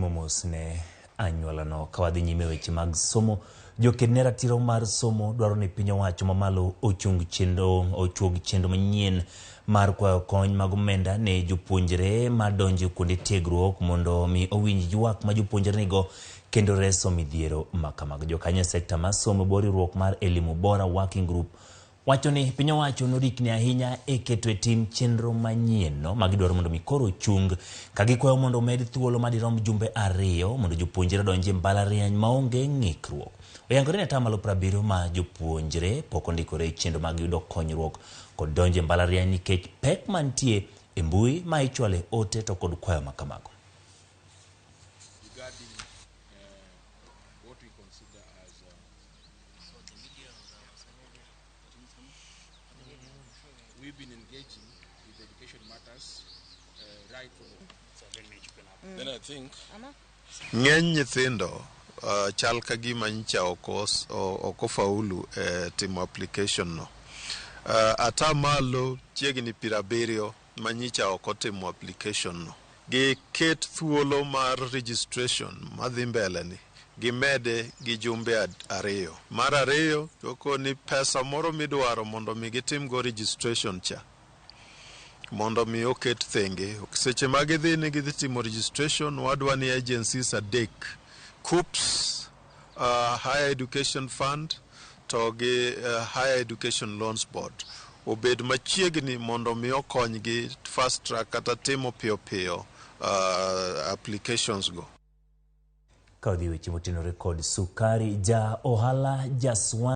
Watimo mos ne anyuolano. Ka wadhi nyime weche mag somo, joked ne ratiro mar somo dwaro ni piny owacho mamalo ochung chenro ochuog chenro manyien mar kwayo kony mag omenda ne jopuonjre madonjo kuonde tiegruok mondo mi owinj ywak ma jopuonjre nigo kendo reso midhiero ma kamago. Jokanyo e sekta mar somo e bwo riwruok mar Elimu Bora Working Group wacho ni piny owacho norikni ahinya e keto e tim chenro manyienno ma gidwaro mondo mi koro ochung ka gikwayo mondo omed thuolo madirom jumbe ariyo mondo jopuonjre odonji e mbalariany maonge ng'ikruok. Oyangore ni atamalo 70 ma jopuonjre pok ondikore e chenro mag yudo konyruok kod donjo e mbalariany nikech pek mantie e mbui ma ichwale ote to kod kwayo ma kamago. Regarding what we consider as we've been engaging with education matters right from the Then I think Ng'eny nyithindo chal ka gima nyicha ok ofaulu e timo application no. Ata malo chiegni 70 ma nyicha ok otimo application no. Giket thuolo mar registration madhi mbele ni gimede gi jumbe 2. Mar ariyo, ni pesa moro midwaro mondo mi gitimgo registration cha mondo mi oket thenge. Seche ma gidhi ni gidhi timo registration, wadwa ni agencies adek, KUCCPS, Higher Education Fund to gi Higher Education Loans Board obed machiegni mondo mi okonygi fast track kata timo piyo piyo applications go. Ka odhi weche motenore kod sukari, ja ohala Jaswan